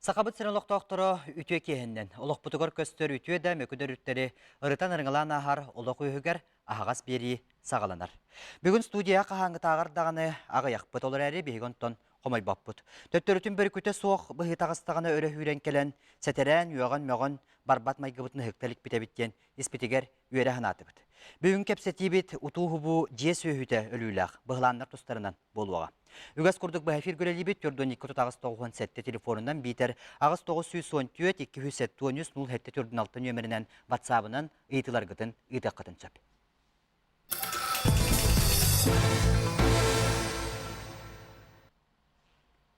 Сахабыт сирин олохтоохторо үтүө киэһэннэн, олохпутугар көстөр үтүө да мөкү да өрүттэри ырытан ырыҥалаан ааһар олох үөһүгэр аһаҕас биэрии саҕаланар. Бүгүн студияҕа хаһааҥҥытааҕар даҕаны аҕыйахпыт, ол эрээри биһиги онтон хомойбоппут. Төттөрүтүн бөрүкүтэ суох быһыы таҕыстаҕына өрө сүүрэн кэлэн, сэтэрээн, үөҕэн-мөҕөн барбат майгыбытын ыһыкта иликпит эбит диэн испитигэр үөрэ санаатыбыт. Бүгүн кэпсэтиибит утуу-субуу дьиэ сүөһүтэ өлүүлээх быһылааннар тустарынан буолуоҕа. Үгэс курдук быһа эфиргэ үлэлиибит 442 897 телефонунан биитэр 8914 273 0746 нүөмэринэн ватсабынан ыйытыыларгытын ыытыаххытын сөп.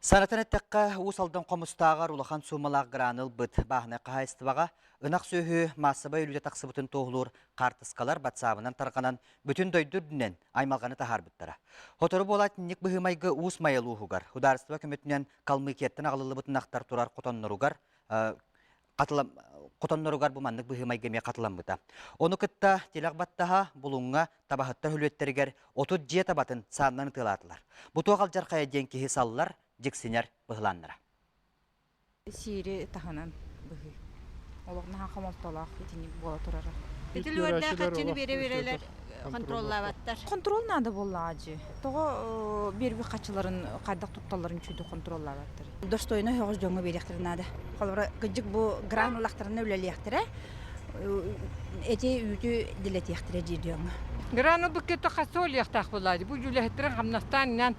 Санатан эттэххэ, Уус Алдан Хомустааҕар улахан суумалаах граны ылбыт бааһынай хаһаайыстыбаҕа ынах сүөһү маассабай өлүүтэ тахсыбытын туоһулуур хаартыскалар батсаабынан тарҕанан бүтүн дойду үрдүнэн аймалҕаны таһаарбыттара. Сотору буолаат итинник быһыы-майгы Уус Майа улууһугар судаарыстыба көмөтүнэн Калмыкияттан аҕалыллыбыт ынахтар турар хотонноругар хотонноругар бу маннык быһыы-майгы эмиэ хатыламмыта. Ону кытта тилэх баттаһа Булуҥҥа табаһыттар хүлүөттэригэр 30 дьиэ табатын сааннан ытыалаатылар. Бу туох алдьархайа диэн киһи саллар, дьиксинэр быһылааннара. Сиири таһынан быһыы. Олох наһаа хомолтолоох итинник буола турара. Ити үөрдээх харчыны биэрэ-биэрэлэр хонтуруоллаабаттар. Контрол наада буоллаҕа дии. Тоҕо биэрбит харчыларын хайдах тутталларын үчүгэй хонтуруоллаабаттар. Достойно соҕус дьоҥҥо биэриэхтэрин наада. Холобура, кырдьык бу гран ыллахтарына үлэлиэхтэрэ, эти үүтү дэлэтиэхтэрэ диир дьоҥҥо. Граны букета хасолиахтаах буолаады. Бу үлэһиттэрин хамнастаан инэн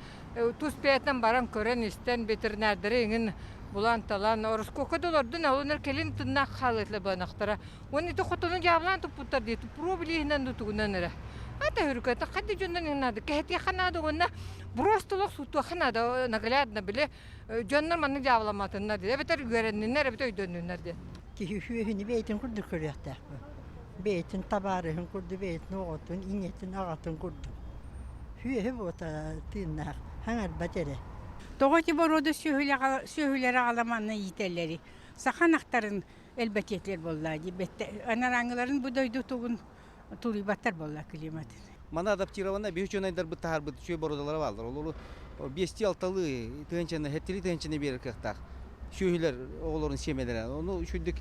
тус бэйэтин баран көрөн-истэн ветеринардары иҥин булан-талан ороскуокка да олордун, олунар кэлин тыннаах хаалыатлар быанахтара. Уонна ити хотону дьаабылаан туппуттар дии, туппуруо билииһинэн дутугунан эрэ. Ата хүрүкэтэ хадди дьоннон наада, кэһэтиэххэ наада уонна просто олох сууттуохха наада, наглядно били дьоннор маннык дьаабыламматыннар диэн, эбэтэр үөрэнниннэр, эбэтэр өйдөннүннэр диэн. Киһи үһүөһүнү бэйэтин курдук көрүөхтээх. Бэйэтин табаарыһын курдук, бэйэтин оҕотун, ийэтин, аҕатын курдук. Сүөһү буота тыыннаах, хаҥарбат эрэ. Тоҕо ити боруода сүөһүлэри аҕаламанна иитэллэрий? Саха ынахтарын элбэтиэтилэр буоллаа дии. Анарааҥҥыларын бу дойду тугун тулуйбаттар буолла климатын. Маны адаптированно биһи учуонайдарбыт таһаарбыт үчүгэй боруодалара бааллар. Олору биэстии алталыы тыһыынчаны, сэттилии тыһыынчаны биэрэр кыахтаах сүөһүлэр оҕолорун сиэмэлэрэ. Ону үчүгдүк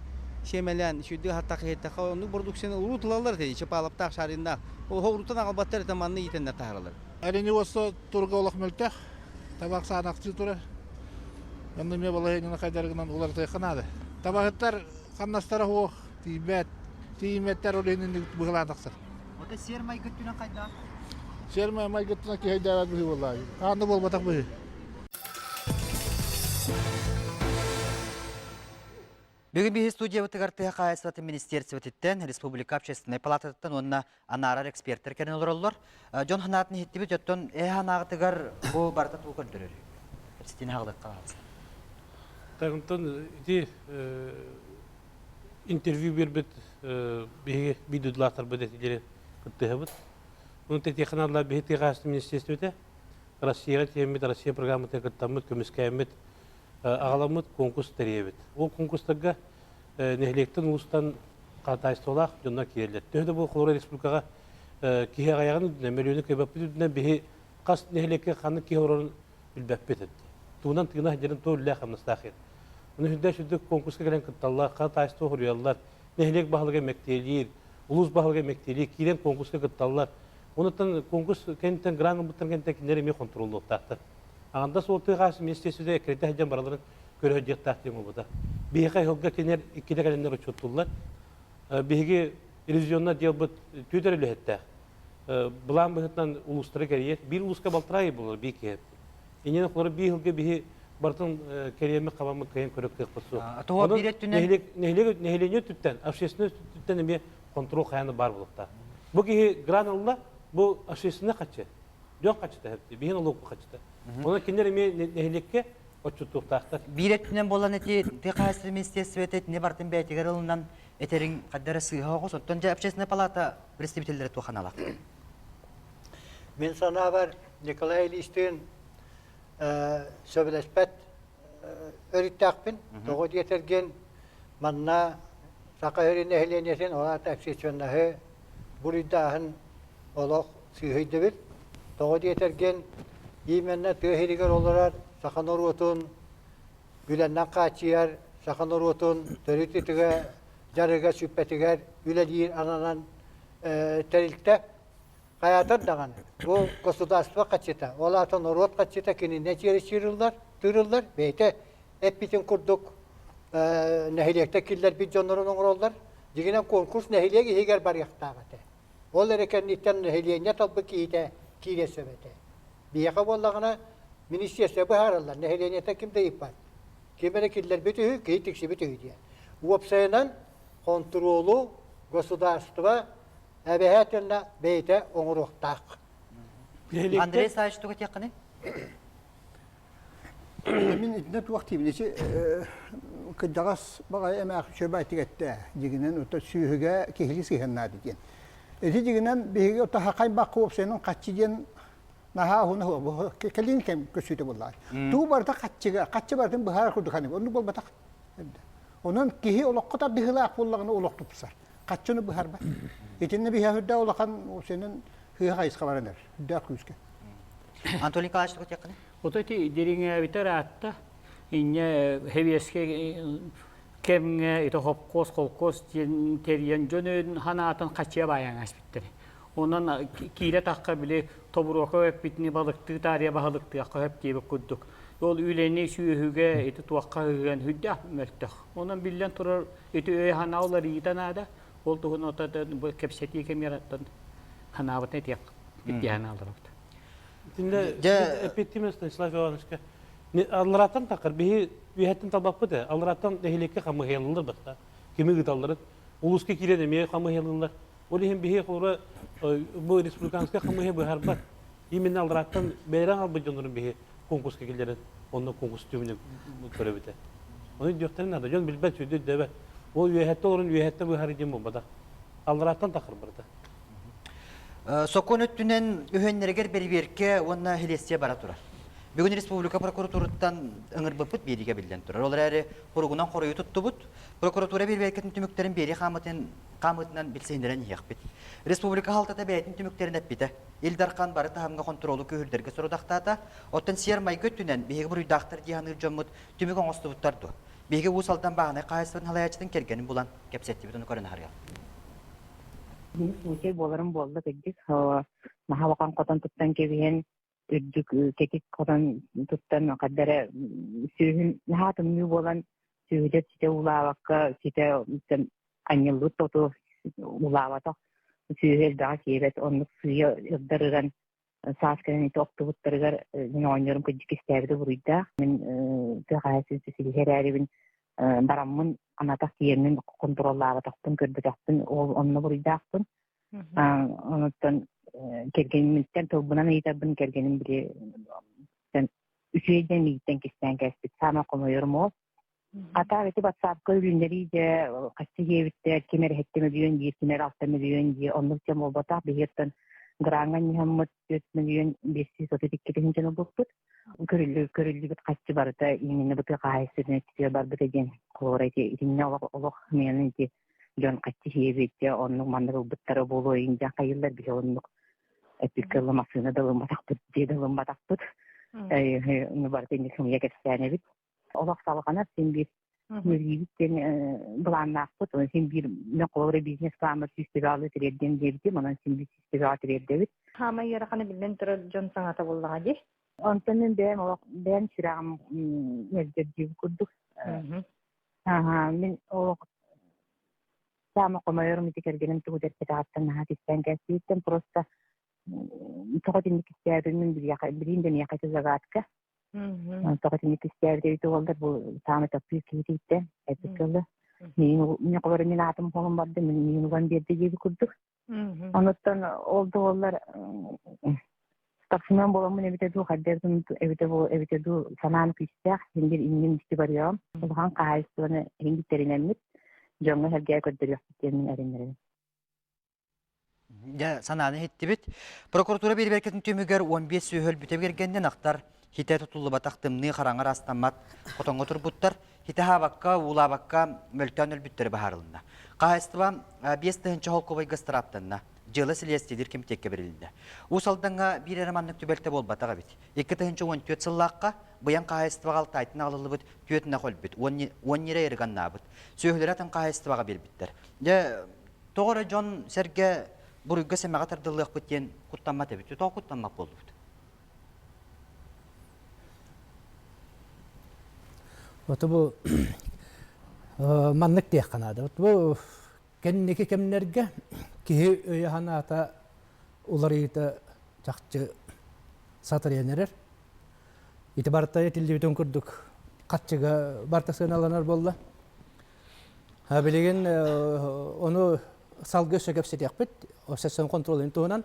сиэмэлээн, үчүгдүк аһаттах иһиттэххэ, оннук бородууксуйаны урут ылаллар этэ, Чапалаптаах, Шариннаах. Ол уруттан аҕалбаттар этэ, манна иитэннэр таһаараллар. Оленеводство турга олох мөлтөх, табах саанахтыы турар. Онно эмиэ балаһыанньаны хайдарыгынан уларытыахха наада. Табаһыттар хамнастара суох, тиийбэт. Тиийиммэттэр ол иһин быһылаан тахсар. Ота сиэр майгыттынан хайдаах? Сиэр майгыттынан киһи өйдөөбөт быһыы буоллаҕа. Хаанды буолбатах быһыы. Бүгүн биһи студиябытыгар тыа хаһаайыстыбатын министиэристибэтиттэн, республика общественнай палататыттан уонна анаарар эксперттэр кэлэн олороллор. Дьон санаатын иһиттибит, оттон эһэ санааҕытыгар бу барыта тугу көрдөрөр? Кэпсэтиини хаалыахха хаалса. Онтон ити интервью биэрбит биһиги биир дойдулаахтарбыт этилэри кыттыһабыт. Ону тэтиэхэ биһи тыа хаһаайыстыбатын министиэристибэтэ Россияҕа тиэммит, Россия программатыгар кыттаммыт, көмүскээммит аҕаламмыт конкурс тэрийэбит. Ол конкурстарга нэһилиэктэн, улуустан хаатаайыстыбалаах дьоннор киирэллэр. Төһө да бу холобура республикаҕа киһи аҕыйаҕын үрдүнэн, мөлүйүөнү кыайбаппыт үрдүнэн биһи хас нэһилиэккэ ханнык киһи олорорун билбэппит этэ. Тугунан тыына сылдьарын туох үлэлээх-хамнастаах иһин. Ону сүрдээх сүрдүк конкурска кэлэн кытталлар, хаатаайыстыба хоруйаллар, нэһилиэк баһылыга мэктиэлиир, улуус баһылыга мэктиэлиир, киирэн конкурска кытталлар. Онуттан конкурс кэнниттэн грант ылбыттарын кэнниттэн кинилэр эмиэ хонтуруоллуохтаахтар. Аҕандас уол тыа хаһаайыстыбатын министиэристибэтэ эккирэтэ сылдьан барыларын көрө сылдьыахтаах диэн буолбута. Биһиэхэ ыһылга кинилэр иккитэ кэлэннэр учуоттууллар. Биһиги ревизионнай отделбыт түөрт эрэ үлэһиттээх. Былаан быһыытынан улуустары кэрийэр. Биир улууска балтараа ый буолар биир киһи. Иннинэ холобура биир ыһылга биһи барытын кэрийэммит хабаммыт кыайан көрөр кыахпыт суох. Тоҕо биир өттүнэн нэһилиэк нэһилиэнньэ өттүттэн, общественнай өттүттэн эмиэ контрол хайаан да баар буолуохтаах. Бу киһи грант ылла, бу общественнай хаччы. Дьон хаччыта хэпти, биһин олук хаччыта. Онон кинилэр эмиэ нэһилиэккэ отчуттуохтаахтар. Биир өттүнэн буолан эти тыа хаһаайыстыба министиэристибэтэ итини барытын бэйэтигэр ылынан этэриҥ хайда эрэ сыыһа оҕус. Оттон дьэ общественная палата представителлэрэ туох аналаах? Мин санаабар Николай Ильичтыын сөбүлэспэт өрүттээхпин. Тоҕо диэтэргин манна Саха сирин нэһилиэнньэтин ол аата общественноһы буруйдааһын олох сыыһыйдыбыт. Тоҕо диэтэргин именно тыа сиригэр олорор саха норуотун Үлэннэн хааччыйар саха норуотун төрүт ытыга дьарыга сүппэтигэр үлэлиир ананан тэрилтэ. Хайаатар даҕаны бу государство хаччыта, ол аата норуот хаччыта кининэн чиэриччиириллэр, тыырыллар, бэйэтэ эппитин курдук нэһилиэктэр киллэрбит дьоннорун оҥороллор. Дьиҥинэн конкурс нэһилиэк иһигэр барыахтаах этэ. Ол эрэ кэнниттэн нэһилиэнньэ талбыт киһитэ киирэ сөп этэ. Биһиэхэ буоллаҕына министерство быһаараллар, нэһилиэнньэтэ ким да ыйыппат. Ким эрэ киллэрбит үһү, киһи тиксибит үһү диэн. Уопсайынан хонтуруолу государство эбэһээтинэ бэйэтэ оҥоруохтаах. Андрей Савич тугу этиэххиний? Мин итиннэ туох диибин, ити кырдьаҕас баҕайы эмээх үчүгэй этигэттээ, дьигинэн ото сүөһүгэ киһилии сыһыаннаады диэн. Ити дьигинэн биһиги ото хахайбакка уопсайынан хаччы диэн наһаа уһун кэлин кэм көсүүтэ буоллаҕа. Туу барыта хаччыга, хаччы барытын быһаарар курдук ханнык, оннук буолбатах. Онон киһи олоххо тардыһыылаах буоллаҕына олох тупсар. Хаччыны быһарбат. Итиннэ биһиэхэ үрдээх улахан уопсайынан сыыһа хайысха баран эрэр. Үрдээх күүскэ. Анатолий Николаевич тугу этиэххиний? Вот эти дириҥээбитэр аатта инньэ хэбиэскэ кэмҥэ ити хопкуос холкуос диэн тэрийэн дьон өйүн ханаатын хачыа баайан ааспыттар. Онон киирэ тахха били тобуруока эппитини балыктыы таарыйа баһылыктыахха сөп диэбит курдук. Ол үлэни сүөһүгэ ити туохха ыһыан сүрдээх мөлтөх. Онон биллэн турар ити өй санаа уларыйыыта наада. Ол туһун ото бу кэпсэтии кэмигэр ханаабытын этиэх итиһэн аларабыт. Итиннэ эппиттим Станислав Ивановичка аллараттан тахар биһи үөһэттэн талбаппыт ээ аллараттан нэһилиэккэ хамыһыйалылар баста кими ыыталларын улууска киирэн эмиэ хамыһыйалылар ол иһин биһи холобура бу республиканскай хамыһыйа быһарбат именно аллараттан бэйэрэн албыт дьоннорун биһи конкурска киллэрэн онно конкурс түмүнэн көрөбүтэ ону өйдүөхтэрин наада дьон билбэт сүрдү өйдөөбөт ол үөһэттэн олорон үөһэттэн быһарыы диэн буолбатах аллараттан тахар барыта Сокуон өттүнэн үһүөннэригэр бэрибиэркэ уонна силиэстийэ бара турар. Бүгүн республика прокуратураттан ыҥырбыппыт биэриигэ биллэн турар. Ол эрээри хоругунан хоруйу туттубут. Прокуратура бэрибиэркэтин түмүктэрин биэрии хаамытын хаамыытынан билсиһиннэрэн иһиэхпит. Республика хаалтата бэйэтин түмүктэрин эппитэ. Ил Дархан бары таһымҥа хонтуруолу күүһүрдэргэ сорудахтаата. Оттон сиэр-майгы өттүнэн биһиги буруйдаахтар дии саныыр дьоммут түмүк оҥостубуттар дуо? Биһиги Уус Алдан бааһынай хаһаайыстыбатын салайааччытын кэргэнин булан кэпсэттибит, ону көрөн аһарыам. Бу случай буоларын буолла кырдьык. Наһаа улахан хотон туттан кэбиһэн, үрдүк кэтит хотон туттан ханна эрэ сүөһүн наһаа тымныы буолан сүөһүлэр ситэ уулаабакка, ситэ анньыллыбыт оту уулаабатах сүөһү элбэҕи сиэбэт, оннук сыыйа ырдар ыран саас кэлэн ити охтубуттарыгар мин оҕонньорум кырдьык истээбитэ буруйдаах. Мин тыа хаһаайыстыбатын силиһэ эрээрибин бараммын анатах тиийэммин хонтуруоллаабатахпын, көрбөтөхпүн, ол онно буруйдаахпын. Онуттан кэргэммиттэн тылбынан ыйытарбын кэргэним били үчүгэй диэн миигиттэн кистээн кээспит. Саамай хомойорум ол. Хата ити батсаапка үлүннэрии дьэ хаччы диэбиттэр, ким эрэ сэттэ мөлүйүөн диир, ким эрэ алта мөлүйүөн диир, оннук дьон буолбатах. Биһиэттэн граҥҥа анньыһаммыт 4 мөлүйүөн 532 тыһыынчаны ылбыппыт. Көрүллүбүт хаччы барыта именно бытыы хаһаайыстыбатын өттүгэр барбыта диэн холобура ити итиннэ олох олох сымыйаны ити дьон хаччы сиэбит дьэ оннук маннык ылбыттара буолуо иин дьэ хайыыллар биһи оннук эппиккэ ыла массыына да ылымматахпыт дьиэ да ылымматахпыт барыта инник сымыйа кэпсээн эбит олох салҕанар син биир үлэлиибит диэн былааннаахпыт. Онон син биир мен холобура бизнес-пламмар сүүс тириэрдиэм диэбитим, онон син биир сүүс тириэрдэбит. Хаамай ыараханы биллэн турар дьон саҥата буоллаҕа дии. Онтон мин бэйэм олох бэйэм сүрэҕим мэлдьэрдиир курдук. Аха, мин олох саама хомойорум ити кэргэним тугу да эппэтэҕиттэн наһаа кистээн кээспиттэн просто тоҕо итинник кистээбитин мин билиим да миэхэ ити загадка. Тоҕо итинник истээбит эбит буоллар, бу саамай таптыыр киһититтэн эппиккэ дылы. Миигин холобура мин аатым холум барда, миигин уган биэрдэ диэбит курдук. Онуттан ол да буоллар спортсмен буоламмын эбитэ дуу, хайдах эбитэ эбитэ дуу санаам күүстээх, син биир инним дьикти барыаҕым. Улахан хаһаайыстыбаны иһин тэринэммит, дьоҥҥо-сэргэҕэ көрдөрүөхпүт диэн мин эрэннэрэбин. Дьэ, санааны иһиттибит. Прокуратура бэрэбиэркэтин түмүгэр 15 сүөһү өлбүтэ бигэргэннэ, ынахтар хитэ тутуллубатах тымныы хараҥа ыраастаммат хотоҥҥо турбуттар. Хитэ аһаабакка, уулаабакка мөлтөөн өлбүттэрэ быһаарылынна. Хаһаайыстыба 5000 холкуобайга ыстарааптанна. дьыала силиэстийэлиир кэмитиэккэ бэрилиннэ. Уус Алдаҥҥа биир эрэ маннык түбэлтэ буолбатах эбит. 2014 сыллаахха Быйаҥ хаһаайыстыбаҕа Алтайтан аҕалыллыбыт түөрт ынах өлбүт, уон ньирэй ырыганнаабыт. Сүөһүлэри атын хаһаайыстыбаҕа биэрбиттэр. Дьэ, тоҕо эрэ дьон-сэргэ буруйга-сэмэҕэ тардыллыахпыт диэн куттаммат эбит. Тоҕо куттаммат буоллубут? Вот бу маннык диэххэ наада. Вот бу кэнники кэмнэргэ киһи өйө-санаата уларыйыыта чахчы сатарыйан эрэр. Ити барыта этиллибитин курдук хаччыга барыта сыаналанар буолла. Билигин ону салгыы өссө кэпсэтиэхпит, сессион контролун туһунан.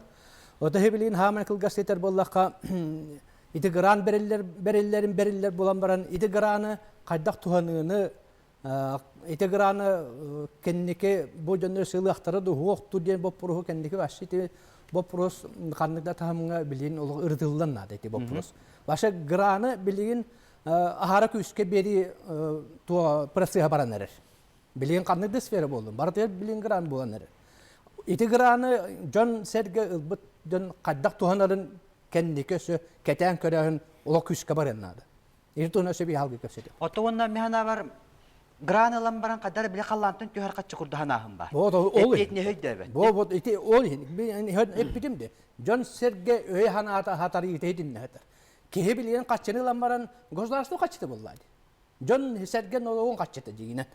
Ото билигин хааман кылгас этэр буоллахха, ити гран бериллер бериллерин бериллер булан баран ити граны хайдах туһаныыны ити граны кэнники бу дьоннор сыылыахтара дуһуохту диэн боппуруһу кэнники вообще ити боппурус ханнык да таһымҥа билигин олох ырытыллан наада ити боппурус. Вообще граны билигин аһара күүскэ биэрии туо процесса баран эрэр. Билигин ханнык да сфера буоллун, барытыгар билигин гран буолан эрэр. Ити граны дьон сэргэ ылбыт дьон хайдах туһанарын кэнники өссө кэтээн көрөөһүн олох күүскэ барыан наада. Ити туһунан өссө биһалгы кэпсэтиэм. Отто уонна механабар гран ылан баран хайдар били халлаантан түһэр хаччы курдаһан баар. Вот ол Эппиэтинэһи өйдөөбөт. Бу вот ити ол иһин эппитим де. Дьон сэргэ өй ханаата хатарыыта итиннэһэтэр. Киһи билигин хаччыны ылан баран государство хаччыта буолла дии. Дьон сэргэ нолуогун хаччыта дьиҥинэн.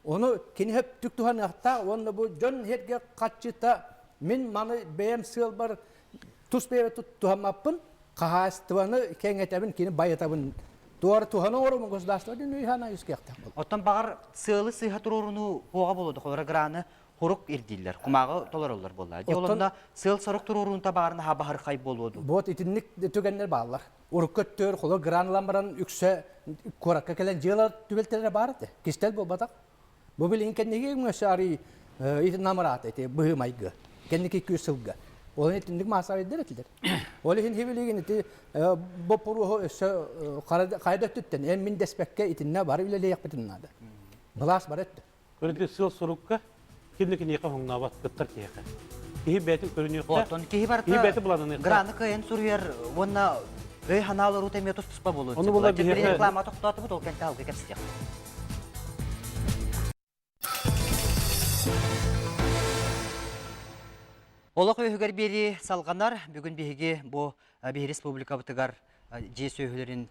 Ону кини хөптүк туһаныахтаах уонна бу дьон сэргэ хаччыта мин маны бэйэм сыалбар тус бэйэбэр туһаммаппын, хаһаайыстыбаны кэҥэтэбин, кини байытабын. Туора туһана оҥоробун государство диэн өйхана үскиэхтээх буолар. Оттон баҕар сыалы сыыһа туруорунуу хуоҕа буолуо холоро граны хурук ирдииллэр, кумааҕы толороллор буолла. Дьэ олонно сыал-сорук туруоруунта баҕар наһаа баһырхай буолуо дуу. Вот итинник түгэннэр бааллар. Урукку өттүгэр холор гран ылан баран үксэ куоракка кэлэн дьыала түбэлтэлэрэ баар этэ. Кистэл буолбатах. Бу билигин кэнники өссө арый ити намыраата ити быһыы-майгы. Кэнники 200 сылга. Ол итинник маасарайдар этилэр. Ол иһин билигин ити боппуруоһу өссө хайда өттүттэн эн мин дэспэккэ итиннэ бары үлэлиэхпитин наада. Былаас бар өттө. Көрүдү сыл сурукка ким киниэхэ хоҥнообот кыттар киһиэхэ. Киһи бэйэтин көрүнүөхтэ. Оттон киһи барыта киһи бэйэтэ былааныныахта. Граны кыайан суруйар уонна өй ханаалар эмиэ тус-туспа буолуон Ону була биһиэхэ реклама тохтоотубут ол кэнтэ алгы кэпсэтиэх. Олох үөһүгэр биэрии салҕанар. Бүгүн биһиги бу биһи республикабытыгар дьиэ сүөһүлэрин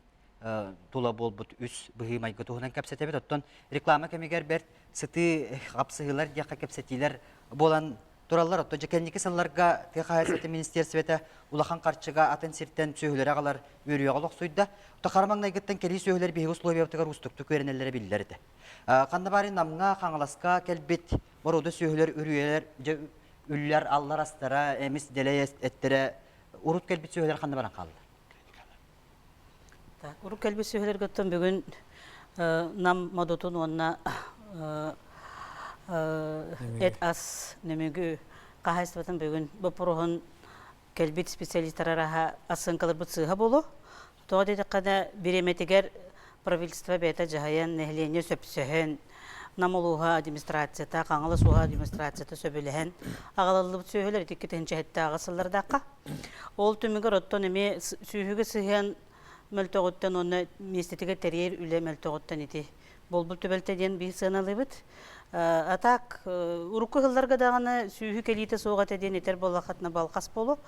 тула буолбут үс быһыы-майгы туһунан кэпсэтэбит. Оттон реклама кэмигэр бэрт сытыы хапсыһыылар диэххэ кэпсэтиилэр буолан тураллар. Оттон дьэ кэнники сылларга тыа хаһаайыстыбатын министиэрстибэтэ улахан харчыга атын сиртэн сүөһүлэри аҕалар үөрүйэҕэ олохсуйда. Оттон хара маҥнайгыттан кэлии сүөһүлэр биһиги условиябытыгар уустуктук үөрэнэллэрэ биллэр этэ. Ханна баарын Намҥа, Хаҥаласка кэлбит боруода сүөһүлэр үрүйэлэр дьэ үллэр аллар астара, эмис дэлэй эттэрэ урут кэлбит сүөһүлэр ханна баран хааллылар? Так, урут кэлбит сүөһүлэргэ оттон бүгүн Нам модутун уонна эт ас нөмүгү хаһаайыстыбатын бүгүн боппуруоһун кэлбит специалистар араһа ассыҥкаларбыт сыыһа буолуо. Тоҕо диэтэххинэ, бириэмэтигэр правительство бэйэтэ дьаһайан, нэһилиэнньэ сөпсөһөн, Нам улууһа администрацията, Хаҥалас улууһа администрацията сөбүлэһэн аҕалыллыбыт сүөһүлэр ити 2007 сыллардаахха. Ол түмүгэр оттон эмиэ сүөһүгэ сыһыан мөлтөҕүттэн уонна миэстэтигэр тэрийэр үлэ мөлтөҕүттэн ити буолбут түбэлтэ диэн биир сыаналыыбыт. А так урукку сылларга даҕаны сүүһү кэлиитэ суох этэ диэн этэр буоллаххытына балхас буолуо.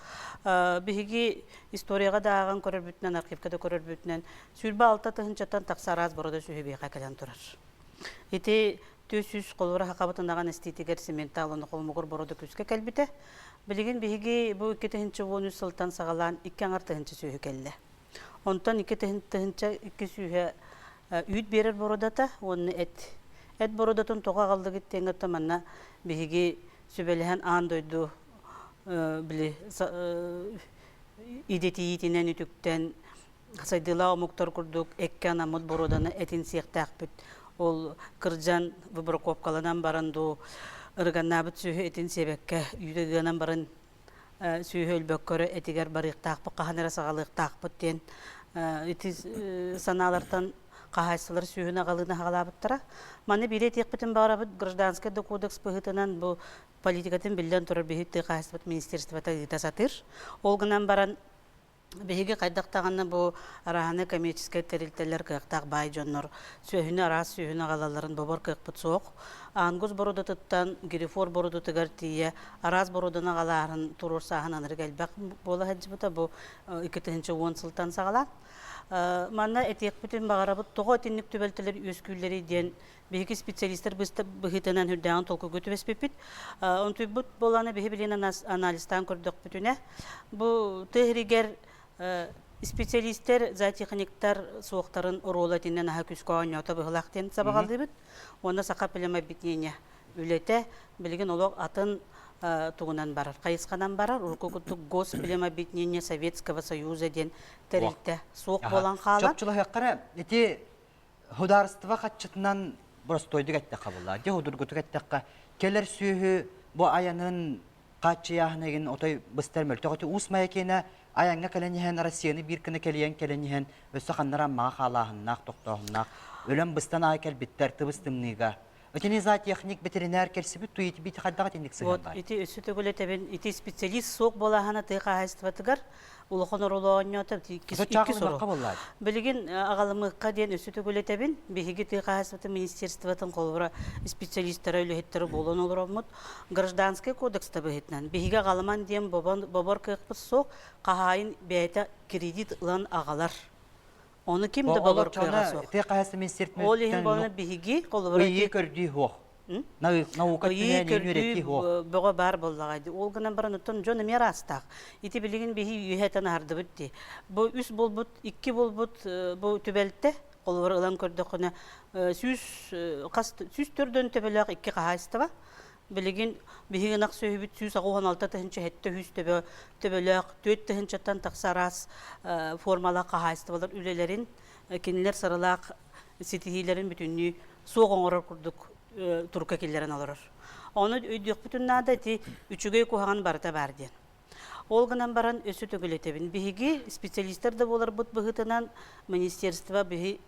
Биһиги историяҕа да ааҕан көрөрбүтүнэн, архивка да көрөрбүтүнэн 26 тыһыынчаттан тахса араас борода сүөһү биһиэхэ кэлэн турар. Ити 400 холобура хахабыт ынаҕын эстиитигэр цементал уонна холмогор борода күүскэ кэлбитэ. Билигин биһиги бу 2013 сылтан саҕалаан икки аҥар тыһыынча сүөһү кэллэ. Онтон икки тыһыынча икки сүүһэ үүт биэрэр бородата уонна эт. Эт бородатын тоҕо аҕаллыгыт диэҥҥэ оттон манна биһиги сүбэлэһэн аан дойду били идэтийиитинэн үтүктэн сайдыылаах омуктар курдук эккэ анаммыт боруоданы этин сиэхтээхпит. Ол кырдьан выбраковкаланан баран дуу ырыганнаабыт сүөһү этин сиэбэккэ үүтэ ыанан баран сүөһү өлбөккө эрэ этигэр барыахтаахпыт, хаһан эрэ саҕалыахтаахпыт диэн ити санаалартан хаһаайыстыбалар сүүһүн аҕалыыны аҕалаабыттара. Маны биири этиэхпитин баҕарабыт, гражданскай да кодекс быһыытынан бу политикатын биллэн турар биһи тыа хаһаайыстыбат министерствота ыыта сатыыр. Ол гынан баран биһиги хайдах даҕаны бу арааһынай коммерческай тэрилтэлэр кыахтаах баай дьоннор сүөһүнү араас сүөһүнү аҕалалларын бобор кыахпыт суох. Ангус бородатыттан Герифор бородатыгар тиийэ араас бороданы аҕалааһын туруорсааһын анырык элбэх буола сылдьыбыта бу 2010 сылтан саҕалаан. Манна этиэхпитин баҕарабыт тоҕо итинник түбэлтэлэр үөскүүллэрий диэн биһиги специалистар быһыытынан үрдээҕин толкуйга түбэспиппит. Онтуйбут буолана биһи билин анализтаан көрдөхпүтүнэ, бу тыа иһигэр специалистер, зоотехниктар суохтарын оруола итиннэн аһа күүскэ оонньоото быһылаах диэн сабаҕалыыбыт. Уонна саха племобъединение үлэтэ билигин олох атын тугунан барар, хайысханан барар. Урукку курдук Госплемобъединение Советского Союза диэн тэрилтэ суох буолан хаалан. Чопчулаһыаххара ити Судаарыстыба хаччытынан боростуойдук эттэххэ буолла. Дьэ судургутук эттэххэ, кэлэр сүөһү бу айанын хааччыйааһын отой быстар мөлтөх өтө Уус Майа киэнэ айаҥҥа кэлэн иһэн Россияны биир гына кэлийэн кэлэн иһэн өссө ханнара Аммаҕа хаалааһыннаах, тохтооһуннаах өлөн быстан аай кэлбиттэр тыбыс тымныыга. Итини зоотехник ветеринар кэлсибит туйитибит хайдах итинник сыһыан Вот ити өссө төгүл этэбин, ити специалист суох буолааһына тыа хаһаайыстыбатыгар улахан оруолу оонньоото иккис оруол. Билигин аҕалымыахха диэн өссө төгүл этэбин, биһиги тыа хаһаайыстыбатын министерствотын холобура специалистара, үлэһиттэрэ буолан олороммут гражданскай кодекста быһыытынан биһиги аҕалыман диэн бобор кыахпыт суох, хаһаайын бэйэтэ кредит ылан аҕалар. Ону ким да бобор кыаҕа суох. Тыа хаһаайыстыбатын министерствотын Ол иһин буолан биһиги холобура ыйыы көрдүү суох. Наука Ыйыы көрдүү бөҕө баар буоллаҕа дии. Ол гынан баран оттон дьон эмиэ араастаах. Ити билигин биһи үөһэтэн аһардыбыт дии. Бу үс буолбут, икки буолбут бу түбэлтэ холобур ылан көрдөххүнэ сүүс хас 104 төбөлөөх икки хаһаайыстыба. Билигин биһиги ынах сүөһүбүт 186 тыһыынча 700 төбө төбөлөөх 4 тыһыынчаттан тахса араас формалаах хаһаайыстыбалар үлэлэрин кинилэр сыралаах ситиһиилэрин бүтүннүү суох оҥорор курдук турукка киллэрэн олорор. Ону өйдүөхпүтүн наада ити үчүгэй куһаҕан барыта баар диэн. Ол гынан баран өссө төгүл этэбин. Биһиги специалистар да буоларбыт быһыытынан министерство биһи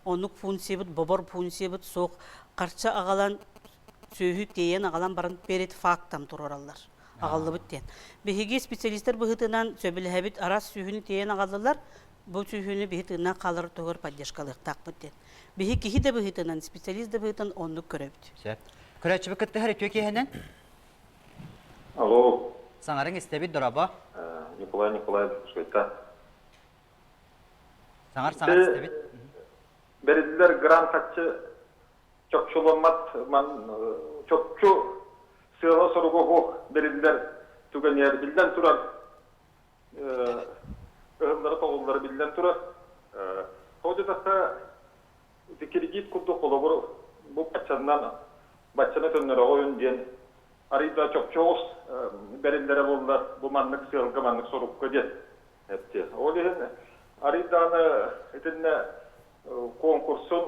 оннук функциябыт, бобор функциябыт суох харчы аҕалан сүөһү тиэйэн аҕалан баран перед фактом туруораллар. Аҕаллыбыт диэн. Биһиги специалистар быһыытынан сөбүлэһэбит араас сүөһүнү тиэйэн аҕаллылар, бу сүөһүнү биһи тыыннаах хаалар туһугар поддержкалыахтаахпыт диэн. Биһи киһи да быһыытынан, специалист да быһыытынан оннук көрөбүт. Сөп. Көрөөччүбүт кыттыһар үтүө киэһэнэн. Алло. Саҥарыҥ истэбит, дорообо. Николай Николаевич Швейцар. Саҥар саҥар истэбит. Бэриллэр грант харчы чопчуламмат ман чопчу сыала-соруга суох бэриллэр түгэнигэр биллэн турар ыһыллара-тоҕуллара биллэн турар. Тоҕо диэтэххэ, ити кредит курдук холобур бу баччанан баччаны төннөрөҕүн диэн арыый да чопчу оҕус бэриллэрэ буоллар бу маннык сыалга маннык сорукка диэн эттиэ. Ол иһин арыый даҕаны итиннэ конкурсун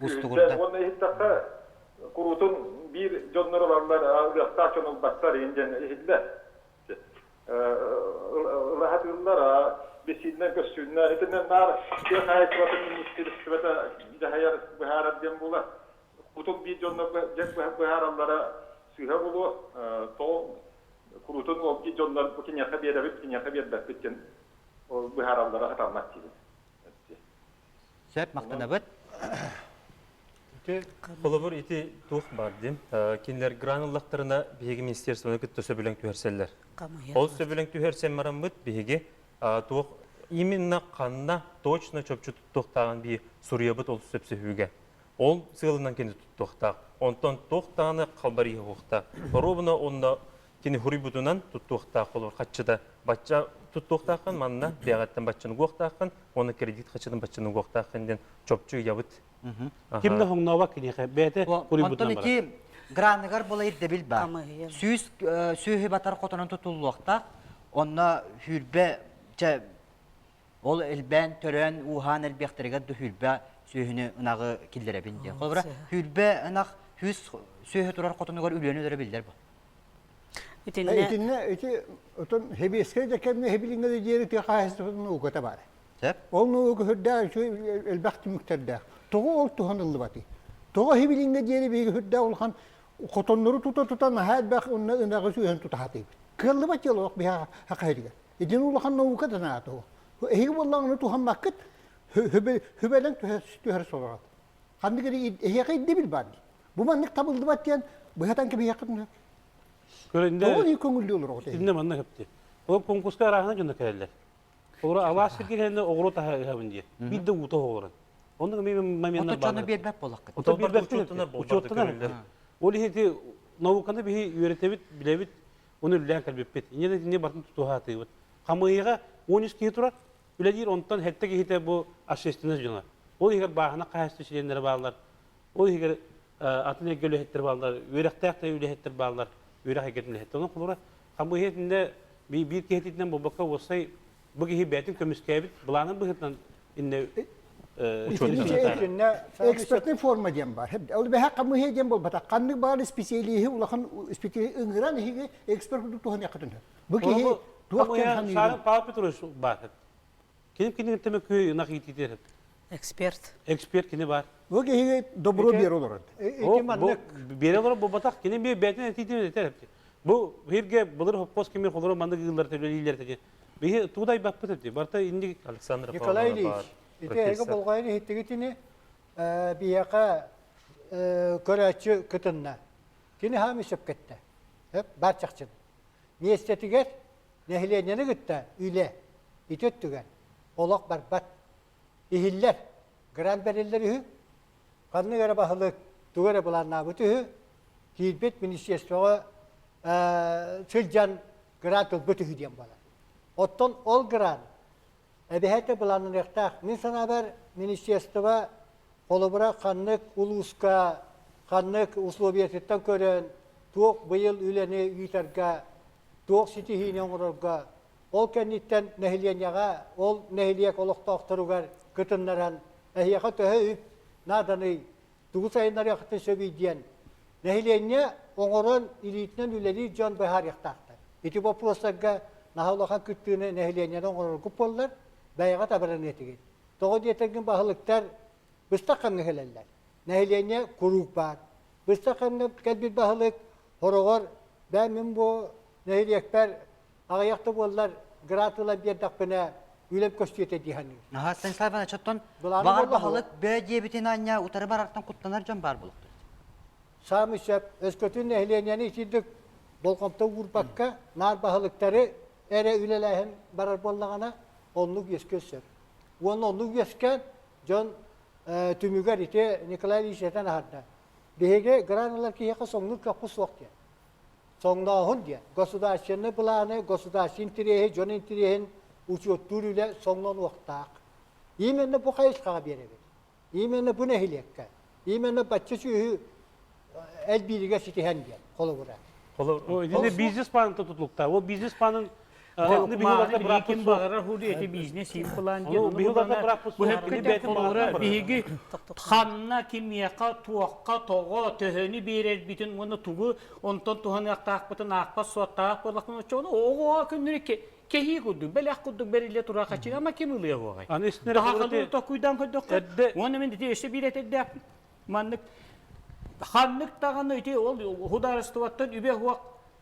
Устугурда. Уонна иһиттэххэ куруутун биир дьоннор ылаллар, ылыахтаах дьон ылбаттар иһин диэн иһиллэр. Ылаһатыыллар, бэсииннэр көссүүннэр. Итиннэ наар тыа хаһаайыстыбатын министиэристибэтэ дьаһайар, быһаарар диэн буолар. Кутун биир дьоннор быһаараллара сыыһа буолуо. Тоҕо куруутун ол биир дьоннор бу киниэхэ биэрэбит, киниэхэ биэрбэппит диэн быһаараллара сатаммат диибин. Сөп, махтанабыт. Ити холобур ити туох баар диэн кинилэр грант ыллахтарына биһиги министерствоны кытта сөбүлэҥ түһэрсэллэр. Ол сөбүлэҥ түһэрсэн бараммыт биһиги туох именно ханна точно чопчу туттуохтааҕын биир суруйабыт ол сөпсөһүүгэ. Ол сыалынан кини туттуохтаах. Онтон туох даҕаны халбарыйыахтаах. Оруобуна онно кини хуруйбутунан туттуохтаах холобур хаччыта бачча туттуохтааххын манна бэйэҕиттэн баччаны угуохтааххын уонна кредит хаччытын баччаны угуохтааххын диэн чопчу ыйабыт. Ким да хоҥнообот киниэхэ бэйэтэ Онтон ити граныгар була ирдэбил баар. Сүүс сүөһү батар хотонон тутуллуохтаах. Онно сүүрбэ чэ Ол элбээн, төрөөн, ууһаан элбиэхтэригэр да сүүрбэ сүөһүнү ынаҕы киллэрэбин диэн. Холобура, сүүрбэ ынах сүүс сүөһү турар хотонугар үлүөнү өлөрө биллэр бу. Итиннэ ити отон хэбиэскэй да кэмҥэ хэбилиҥҥэ да диэри тыа хаһаайыстыбатын науката баар. Ол наука хүрдээх үчүгэй элбэх түмүктэрдээх. Тоҕо ол туһаныллыбатый? Тоҕо хибилиҥҥэ диэри биһиги хүрдээх улахан хотоннору тута-тута наһаа элбэх уонна ынаҕы сүөһүн тутаһатыыбыт. Кыаллыбат дьыала олох биһиэхэ хахайырыгар. Итини улахан наука да наада ол. Эһиги буоллаҕына туһаммаккыт, хүбэлэн түһэр солоҕот. Ханнык эрэ эһиэхэ ирдэбил баар дии. Бу маннык табыллыбат диэн быһатан кэбиһиэххит Көрүндэ Тоҕо дии көҥүллүү олороҕут Итиннэ манна көптү. Ол конкурска арааһына дьоно кэлэллэр. Олору алаас сиргэ кэлэннэ оҕуруот аһа ыһабын диye. Биир да уута оҕолорун. Онно эмиэ моментнар Ото чону биэрбэт буоллаххыт. Ото биэрбэт учуоттанар. Ол иһити науканы биһи үөрэтэбит, билэбит, оны үллээн кэлбиппит. Инньэ да итинни бартын тутуһаатыыбыт. Хамыыйаҕа 13 киһи турар, үлэлиир онтон сэттэ киһитэ бу общественность дьоно. Ол иһигэр бааһына хаһаайыстыба чилиэннэрэ бааллар. Ол иһигэр атын эйгэ үлэһиттэр бааллар, үөрэхтээх да үлэһиттэр бааллар, үөрэх эйгэтин үлэһиттэр. Онон холобура, хамыыһыйа итиннэ биир киһитинэн буолбакка уопсай бу киһи бэйэтин көмүскээбит былаанын быһыытынан иннэ Экспертный форма диэн бар. Ол бэһэ хамыыһыйа диэн буолбатах. Ханнык баар специалиһи улахан специалиһи ыҥыран иһиги эксперт курдук туһаныаххытын сөп. Бу киһи туох диэн саныырын. Павел Петрович баар. Кини кини төмөкүй ынах иитиитер. Эксперт. Эксперт кини бар. Бу киһиги добро биэр олорор. Ити маннык биэрэ олорор буолбатах. Кини би бэйтин этиитин этер. Бу бирге былыр хоппос кими холоро маннык ыыллар төлөлиилер теге. Биһи туудай баппыт эти. Барта инди Александр Николай Ильич, ити эһиги болҕойон иһиттигитини биһиэхэ көрөөччү кытынна. Кини хаамы сөпкөттө. Бар чахчын. Миэстэтигэр нэһилиэнньэни кытта үлэ ити өттүгэр олох барбат. Иһиллэр, грант бэриллэр үһү, ханнык эрэ баһылык тугу эрэ былааннаабыт үһү, киирбит министерствоҕа сылдьан грант ылбыт үһү диэн буолар. Оттон ол грант эбэһээт былааннаныахтаах. Мин санаабар, министерство холобура ханнык улууска, ханнык условиятыттан көрөн, туох быйыл үлэни ыытарга, туох ситиһиини оҥорорго, ол кэнниттэн нэһилиэнньэҕэ, ол нэһилиэк олохтоохторугар кытыннаран, эһиэхэ төһө үп нааданый, тугу сайыннарыаххытын сөбүй диэн нэһилиэнньэ оҥорон илиитинэн үлэлиир дьон быһаарыахтаахтар. Ити боппуруостарга наһаа улахан кыттыыны нэһилиэнньэни оҥороргут буоллар, бэйэҕит абыраныа этигит. Тоҕо диэтэргин баһылыктар быстах кэмҥэ кэлэллэр. Нэһилиэнньэ куруук баар. Быстах кэмҥэ кэлбит баһылык хороҕор бээ мин бу нэһилиэкпэр аҕыйах да буоллар грант ылан биэрдэхпинэ үлэм көстүөтэ дии саныыр. Аха, Станислав Иванович, оттон баҕар баһылык бөө диэбитин анньа утары барартан куттанар дьон баар буолуохтар. Саамай сөп. Өскөтүн нэһилиэнньэни итирдик болҕомто уурбакка, наар баһылыктары эрэ үлэлээһин барар буоллаҕына, оннук үөскүөн сөп. Уонна оннук үөскээн дьон түмүгэр ити Николай Ильич этэн аһарда. Биһиги грант ылар киһиэхэ соҥнуур кыахпыт суох диэн. Соҥнооһун диэн государственнай былааны, государственный интэриэһи, дьон интэриэһин учуоттуур үлэ соҥнонуохтаах. Именно бу хайысхаҕа биэрэбит. Именно бу нэһилиэккэ. Именно бачча сүөһү элбииригэр ситиһэн диэн холобура. Итиннэ бизнес-план тутулуктаах. Ол бизнес-планын Ким баҕарар худу эти бизнес им план диэн биһиги ханна кимиэхэ туохха тоҕо төһөнү биэрэрбитин уонна тугу онтон туһаныахтаахпытын аахпат суоттаах буоллахпын оччоҕуна оҕо күннүрү кэһии курдук бэлэх курдук бэриллэ турар хаччыга ама ким ылыа буоҕай Дахахалыы токуйдаан көрдөххө уонна мин ити өссө биир этэрдээхпин маннык ханнык даҕаны ити ол судаарыстыбаттан үбэ суох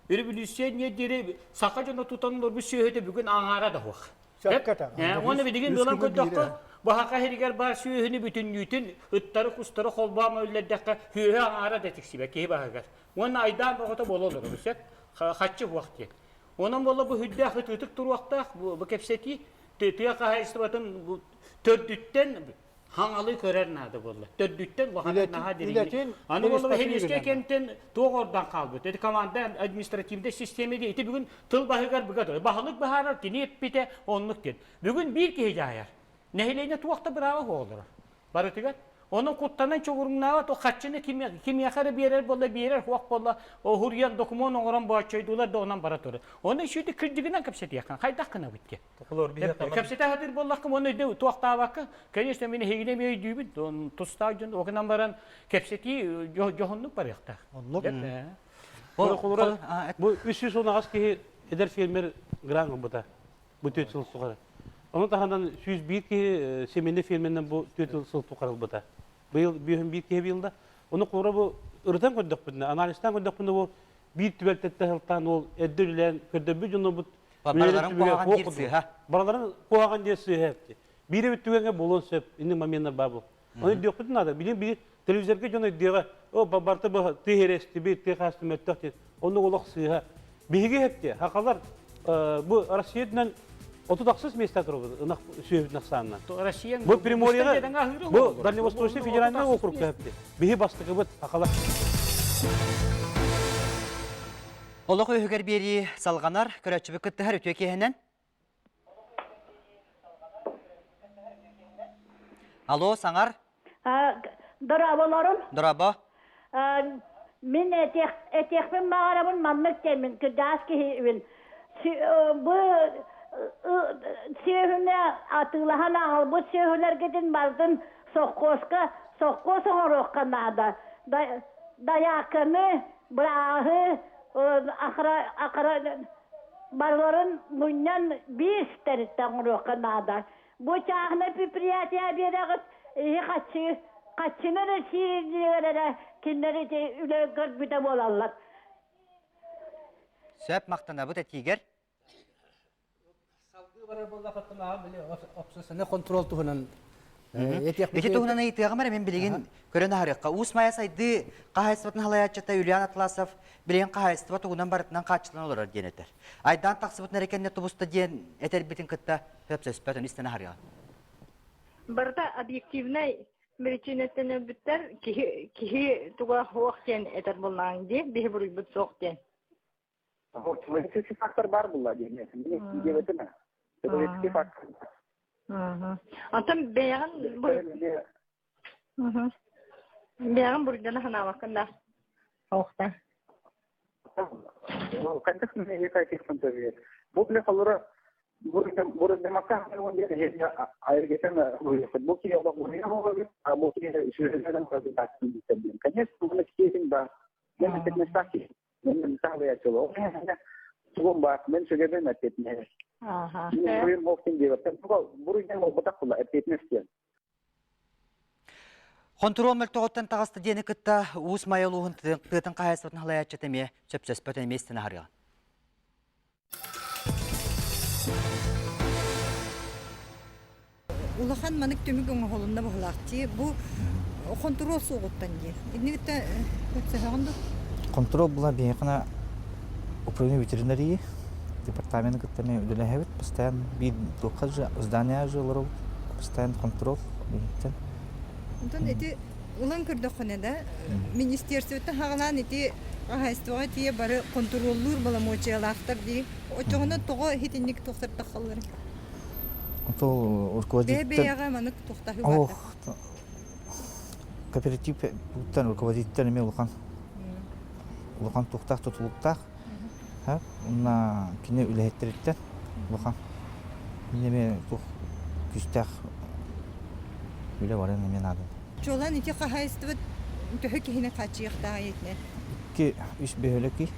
Өрөбүлүүссүйэ диэри саха дьоно тутан олорбут сүөһүтэ бүгүн аҥаара да суох. Уонна билигин ылан көрдөххө, баһака иһигэр баар сүөһүнү бүтүннүүтүн ыттары, кустары холбоон өллөрдөххө, сүөһү аҥаара да тиксибэт киһи баһыгар. Уонна айдаан оҕото буола олорор, сөп? Хаччы суох диэн. Онон буолла бу сүрдээх ытыытык туруохтаах бу кэпсэтии тыа хаһаайыстыбатын төрдүттэн хаҥалы көрөр наада буолла. Төрдүттэн улахан наһаа дириҥник. Аны буолла Хенискэ кэмтэн туох ордон хаалбыт. Эти команда административнай система ити бүгүн тыл баһыгар быга Баһылык баһаарар кини эппитэ оннук диэн. Бүгүн биир киһи дьаһайар. Нэһилиэнньэ туох да бырааба суох олорор. Барытыгар Онон куттанан чугуруҥнаабат, хаччыны кимиэхэ эрэ биэрэр буолла, биэрэр суох буолла, уһуруйан докумуон оҥорон бооччойдуулар да онон бара турар. Оны ишүтү кырдьыгынан кэпсэтиэххин, хайдах гынабыт диэн. Кэпсэтэ сатыыр буоллаххын, уонна өйдө туохтаабакка, конечно, мин эһигини эмиэ өйдүүбүн, тустаах дьон окунан баран кэпсэтии дьоһуннук барыахтаах. Оннук. Бу 318 киһи эдэр фермер грант ылбыта. Бу 4 сыл тухары. Ону таһынан 101 киһи семейный ферменнэн бу 4 сыл тухарылбыта. Быйыл бүйүһүн биир киһи быйылда. Ону кура бу ырытан көрдөхпүтүнэ, анализтаан көрдөхпүтүнэ бу биир түбэлтэттэ сылтаан ол эрдэ үлэлээн көрдөрбүт дьоннорбут Барыларын куһаҕан диир сыыһа. Барыларын куһаҕан диир сыыһа эпти. Биир эбит түгэҥҥэ буолуон сөп. Инник моменттар баар бу. Оны өйдүөхпүтүн наада. Билин биир телевизорга дьон өйдүөҕэ, о барта бу тыы эрэстибит, тыы хаастым мөлтөх диэн. Оннук олох сыыһа. Биһиги эпти, хахалар бу Россиятынан 36 места турабыт ынах сүөһүтүн ахсаанынан. Россия Бу Приморьега, бу Дальневосточный федеральный округка эпти. Биһи бастыкыбыт хахалар. Олох үһүгэр биэрии салҕанар, көрөөччүбүт кыттыһар үтүө киэһэнэн. Алло, саҥар. Дорооболорун. Дорообо. Мин этиэхпин баҕарабын маннык диэммин кырдьаҕас киһибин. Бу сүөһүнү атыылаһан аҕалбыт сүөһүлэргитин барытын соххуоска соххуос оҥоруохха наада. Дайааканы, бырааһы, акара барыларын мунньан биир тэрилтэ оҥоруохха наада. Бу чааһынай предприятие биэрэҕит, иһи хаччы, хаччыны эрэ сиирдиилэр эрэ кинилэр ити үлэ көрбүтэ буолаллар. Сөп махтанабыт этиигэр. Салгыы барар буоллаххытына, били общественный контрол туһунан Ити туһунан ыйытыаҕым эрэ мин билигин көрөн аһарыахха. Уус Майа сайдыы хаһаайыстыбатын халайааччыта Юлиан Атласов билигин хаһаайыстыба тугунан барытынан хааччыллан олорор диэн этэр. Айдаан тахсыбытын эрэ кэннэ тубуста диэн этэрбитин кытта сөпсөспөт, ону истэн аһарыаҕа. Барыта объективнай биричиинэттэн өлбүттэр киһи киһи туга суох диэн этэр буоллаҕыҥ дии, биһи буруйбут суох диэн. Человеческий фактор бар була диэн. Диэбэтим. Человеческий фактор. Онтон бэйэҕин бэйэҕин буруйдана санаабаккын да оохта. Хайдах Бу биле холура буруйдамакка айыргетен бу киһи олох буруйа бу киһи сүрүннэн Конечно, да. Мен Тугум баар, мен сүгэбин эппиэтинэһэ. Буруйум оохтун диэбэттэн. Буруйдан буолбатах була эппиэтинэс диэн. Хонтуруол мөлтөҕүттэн таҕыста диэни кытта Уус Майа улууһун тыатын хаһаайыстыбатын халайааччыта эмиэ сөпсөспөт эмиэ истэн аһарыаҕа. Улахан манык түмүк оҥоһулунна быһылаах дии. Бу хонтуруол суоҕуттан дии. Иннигиттэн өпсөһөҕүн дуу? Контрол була биһиэхэ управление ветеринарии департаменты кытта эмиэ үлэлэһэбит. Постоянно биир туохха же здание же олоробут. Постоянно контрол биһиттэн. Онтон ити ылан көрдөххүнэ да, министерствоттан хаҕалаан ити хаһаайыстыбаҕа тиийэ бары контроллуур боломуочуйалаахтар дии. Оччоҕуна тоҕо итинник туохтар тахсаллар? Ол руководитель Бэйэ-бэйэҕэ маннык туохтаһыы барда. Кооператив руководитель эмиэ улахан улахан туохтаах тутулуктаах. Уонна кини үлэһиттэриттэн улахан эмиэ туох күүстээх үлэ баран эмиэ наада. Чуолаан ити хаһаайыстыбыт төһө киһини хааччыйыахтааҕый итинэн? Икки үс бөһүөлэки,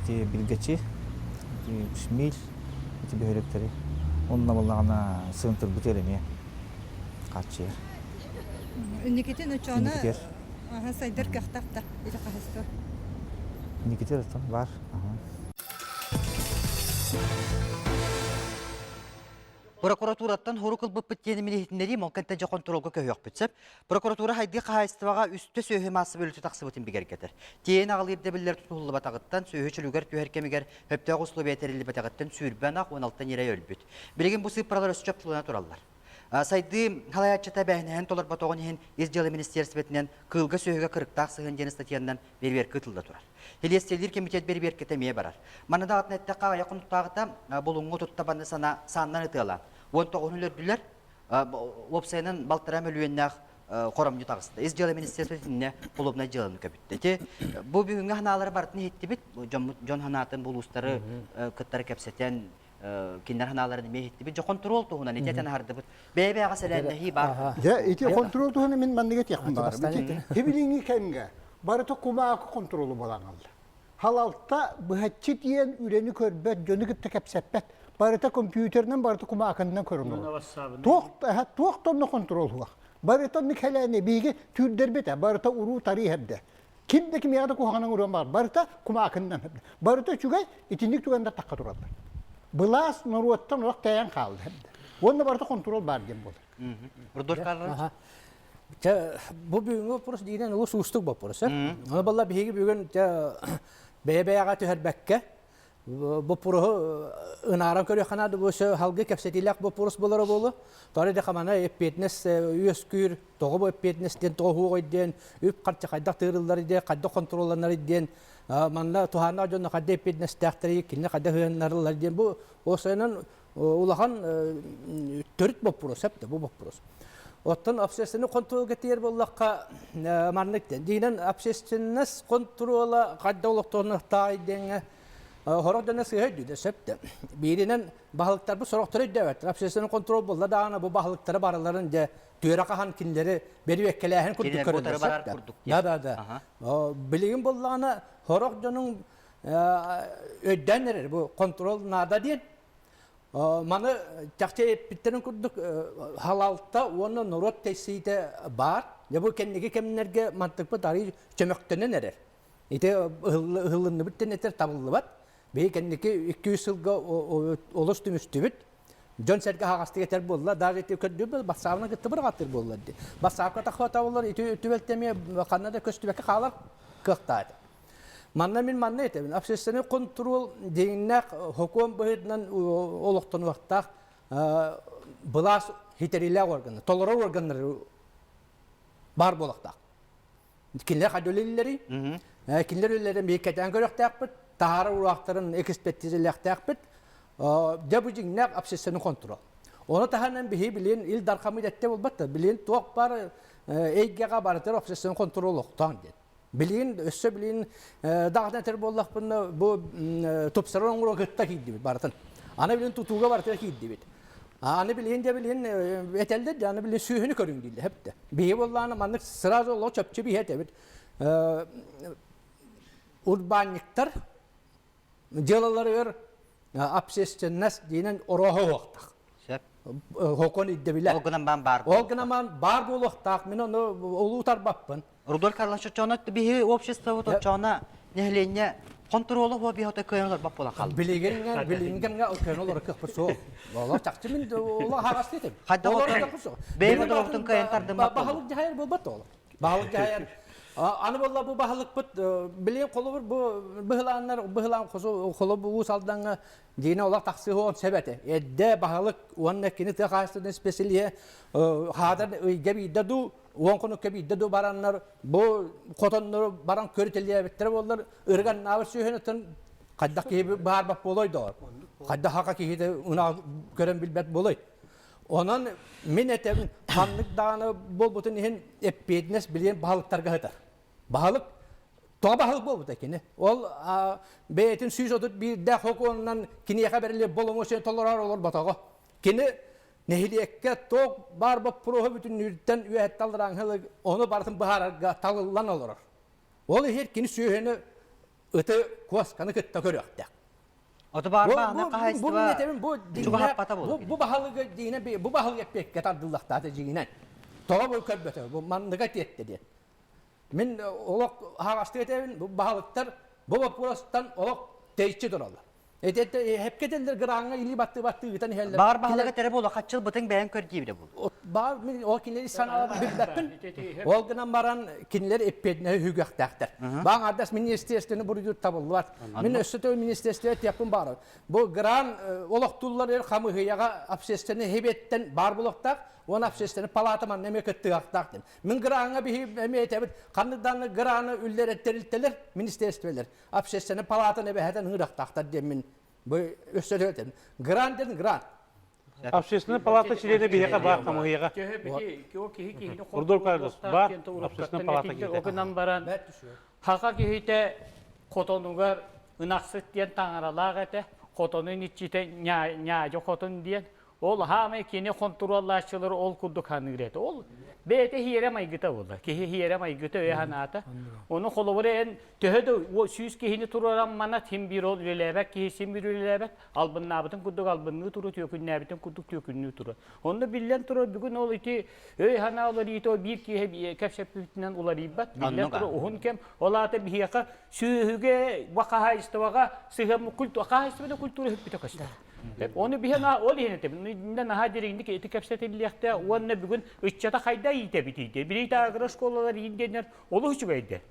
ити Билгэчи, ити Шмиль, ити бөһүөлэктэри онно буоллаҕына сыантырбытыгар эмиэ хааччыйар. Инникитин оччоҕуна сайдар кыахтаах да ити хаһаайыстыба? Инникитин оттон баар. Прокуратураттан хорук ылбыппыт диэн иһитиннэрии Молкэнтэн дьэ хонтуруолга көһүөхпүт сөп. Прокуратура хайдыы хаһаайыстыбаҕа үстэ сүөһү маасса бөлүтэ тахсыбытын бигэргэтэр. Тиэйэн аҕалыы ирдэбиллэр тутуһуллубатаҕыттан, сүөһү чөлүгэр түһэр кэмигэр сөптөөх условия тэриллибэтэҕиттэн сүүрбэ ынах 16 ньирэй өлбүт. Билигин бу сыыппаралар өссө чопчулана тураллар. Сайдыы салайааччыта эбээһинэһин толорботоҕун иһин Ис дьыала министиэристибэтинэн кыылга сүөһүгэ кырыктаах сыһыан диэн ыстатыйаннан бэрэбиэркэ ыытылла турар. Силиэстийэлиир кэмитиэт бэрэбиэркэтэ эмиэ барар. Манна даҕатан эттэххэ, аҕыйах хонуктааҕыта Булуҥҥа туттабаны сана сааннан ытыалаан, 19-ун өлөрдүлэр, уопсайынан балтараа мөлүйүөннээх хоромньу таҕыста. Ис дьыала министерствота итиннэ холуобунай дьыаланы көбүттэ. Ити бу бүгүҥҥү санаалары барытын иһиттибит. Дьоммут дьон санаатын булуустары кыттары кэпсэтэн кинилэр санааларын эмиэ иһиттибит. Дьэ хонтуруол туһунан ити этэн аһардыбыт. Бэйэ-бэйэҕэ сэлээннэһии баар. Дьэ ити хонтуруол туһунан мин маннык этиэхпин баҕарабын. Ити билиҥҥи кэмҥэ барыта кумаакы хонтуруолу буолан хаалла. Халалта быһаччы тиийэн үлэни көрбөт, дьону кытта кэпсэппэт. Барыта компьютерынан, барыта кумаакынынан көрөн олорор. Туох туох да онно контрол суох. Барыта онно кэлээни биһиги түүрдэрбит барыта уруу тарыы иһэрдэ. Ким да кимиэхэ да куһаҕанын уруон баҕар. Барыта кумаакынынан. Барыта үчүгэй, итинник түгэннэр тахха тураллар. Былаас норуоттан олох тэйэн хаалла. Уонна барыта контрол баар диэн буолар. Рудольф Карлович? Чэ, бу бүгүҥҥү вопрос диинэн олус уустук боппуруос. Ону балла биһиги бүгүн бэйэ-бэйэҕэ түһэрбэккэ боппуруоһу ынааран көрүөххэ наада бу халгы кэпсэтиилээх боппуруос буолара буолуо. Тоҕо диэххэ маны эппиэтинэс үөскүүр, тоҕо бу эппиэтинэс диэн тоҕо уһуоҕуй диэн, үп-харчы хайдах тыырыллар диэн, хайдах хонтуруолланар диэн, манна туһааннаах дьонно хайдах эппиэтинэстээхтэрий, кинини хайдах ыһыннарыллар диэн бу осойунан улахан төрүт боппуруос сөп бу боппуруос. Оттон общественный контролга тиэр буоллахха маннык диэн. Дигинэн общественность контрола хайда олохтоонуохтааҕый диэҥҥэ хорох дьоно сыыһа өйдүүдэ сөп да. Бииринэн баһылыктарбыт сорохторо өйдөөбөттөр. Общественный контрол буолла даҕаны бу баһылыктары барыларын дьэ түөрэ хаһан кинилэри бэриэккэлээһин курдук көрөллөр сөп да. Да да да. Билигин буоллаҕына хорох дьонуҥ өйдөөн эрэр бу контрол наада диэн. Маны чахчы эппиттэрин курдук халалта уонна норуот тэйсиитэ баар. Дьэ бу кэнники кэмнэргэ мантыкпыт арыый чөмөхтөнөн эрэр. Ити ыһыллынныбыт диэн этэр табыллыбат. Биһи кэнники 200 сылга олус түмүстүбүт. Дьон-сэргэ аһаҕастык этэр буолла. Даже ити көрдүүр бассаабынан кытта быраҕаттыыр буолла дии. Бассаапка таххата боллар ити түбэлтэ эмиэ ханна да көстүбэккэ хаалар кыахтаах этэ. Манна мин манна этэбин. Общественный контрол дьиҥнээх хокуон быһыытынан олохтонуохтаах былаас хитэриилээх органы, толорор органнары баар буолуохтаах. Кинилэр хайда үлэлииллэрий? Кинилэр үлэлэрин биһиги кэтээн көрүөхтээхпит, таһаарар ураахтарын экспертизэлиэхтээхпит. Дьэ бу дьиҥнээх общественный контрол. Ону таһынан биһи билин Ил Дархаммыт эттэ буолбат билин туох бар эйгэҕэ барытыр общественный контрол олохтоон диэн. Билигин өссө билигин даҕатан этэр буоллахпына бу тупсарар оҥоро кытта киирдибит барытын. Аны билигин тутууга барытыгар киирдибит. Аны билигин де билигин этэллэр де аны билигин сүөһүнү көрүҥ дииллэр хэптэ. Биһи буоллаана маннык сразу олох чөпчү биһи этэбит. Урбаанньыктар дьыалаларыгар общественность диинэн орооһо уохтах. Сөп. Хокон ирдэбилэ. Ол гынан баан баар Ол гынан баан баар буолуохтаах. Мин ону улуутарбаппын. Рудольф Карлович оччоҕуна биһи обществобут оччоҕуна нэһилиэнньэ хонтуруола хуо биһи ото кыайан олорбот буолан хаалла. Билигин билигин кэмҥэ кыайан олорор кыахпыт суох. Олох чахчы мин олох аһаҕас этим. Хайдах бэйэбит олохтун кыайан тардыммат Баһылык дьаһайар буолбат ол. Баһылык дьаһайар. Аны буолла бу баһылыкпыт билигин холобур бу быһылааннар быһылаан холобур Уус Алдаҥҥа Дина олох тахсыһыан сөп этэ. Эрдэ баһылык уонна кини тыа хаһаайыстыбатын испэсэлииһэ хаатар ыйга биирдэ дуу, уон хонукка биирдэ дуу бараннар бу хотоннору баран көрүтэлиэбиттэрэ буоллар ырыганнаабыт сүөһүнүттэн хайдах киһи баарбат буолуой доҕор. Хайдах хака киһитэ ынах көрөн билбэт буолуой. Онон мин этэбин ханнык даҕаны буолбутун иһин эппиэтинэс билигин баһылыктарга сытар. Баһылык тоҕо баһылык буолбута кини. Ол бэйэтин 131-дээх хокуонунан киниэхэ бэриллибит боломуочуйаны толорор олорботоҕо. Кини нэһилиэккэ туох баар боппуруоһу бүтүннүүртэн үөһэттэн алларааҥҥы ону барытын быһаарарга талыллан олорор. Ол иһин кини сүөһүнү ыты куосканы кытта көрүөхтээх. Ото баар баҕана хаһайыстыба чугаһаппата буолуо. Бу баһылыгы дьиҥинэн бу баһылык эппиэккэ тардыллахтаата дьиҥинэн. Тоҕо бу көрбөтө бу манныга тиэттэ диэн. Мин олох аһаҕастык этэбин, бу баһылыктар бу боппуруостан олох тэйиччи тураллар. Эпке этэллэр граҥҥа илии баттыы-баттыы ыытан иһэллэр. Баар баһылыга тэрэ буола хаччыл бытыҥ бэйэҥ көр диибитэ буолуо. Баар мин ол кинилэри санааларын билбэппин. Ол гынан баран кинилэр эппиэтинэһи үһүгүөхтээхтэр. Баан ардас министерствоны буруйдуур табыллыбат. Мин өссө төгүл министерствоҕа этиэхпин баҕарабын. Бу гран олохтууллар эр хамыыһыйаҕа общественнай хэбиэттэн баар буолуохтаах уонна общественнай палата манна эмиэ кыттыахтаах диэн. Мин граҥҥа биһи эмиэ этэбит, ханнык даҕаны граны үллэрэр тэрилтэлэр, министерстволар общественнай палатаны эбэһэтэн ыҥырыахтаахтар диэн мин бу өссө этэбин. Грант диэн грант. Общественная палата чилиэнэ биһиэхэ баар хамыһыйаҕа. Рудольф Карлович баар общественная палата киһитэ. Огынан баран хака киһитэ хотонугар ынахсыт диэн таҥаралаах этэ. Хотонун иччитэ ньаадьа хотун диэн. Ол хаамай кини хонтуруоллааччылары ол курдук ханыыр этэ. Ол бэйэтэ хиэрэ майгыта буолла. Киһи хиэрэ майгыта өйө санаата. Ону холобура эн төһө да сүүс киһини туруоран манат син биир ол үлэлээбэт киһи син биир үлэлээбэт. Албыннаабытын курдук албынныы туруо, түөкүннээбитин курдук түөкүннүү туруо. Онно биллэн турар бүгүн ол ити өй санаа уларыйыыта биир киһи кэпсэппитинэн уларыйбат. Биллэн турар уһун кэм. Ол аата биһиэхэ сүөһүгэ, хаһаайыстыбаҕа сыһыаммыт культура, хаһаайыстыбада культура сүппүтэ көстөр. Оны биһи ол иһин этим. Наһаа дириҥник ити кэпсэтиллиэхтээх уонна бүгүн ыччата хайда иитэбитий диye. Били агро школалар ииндиэннэр олус үчүгэйдэр.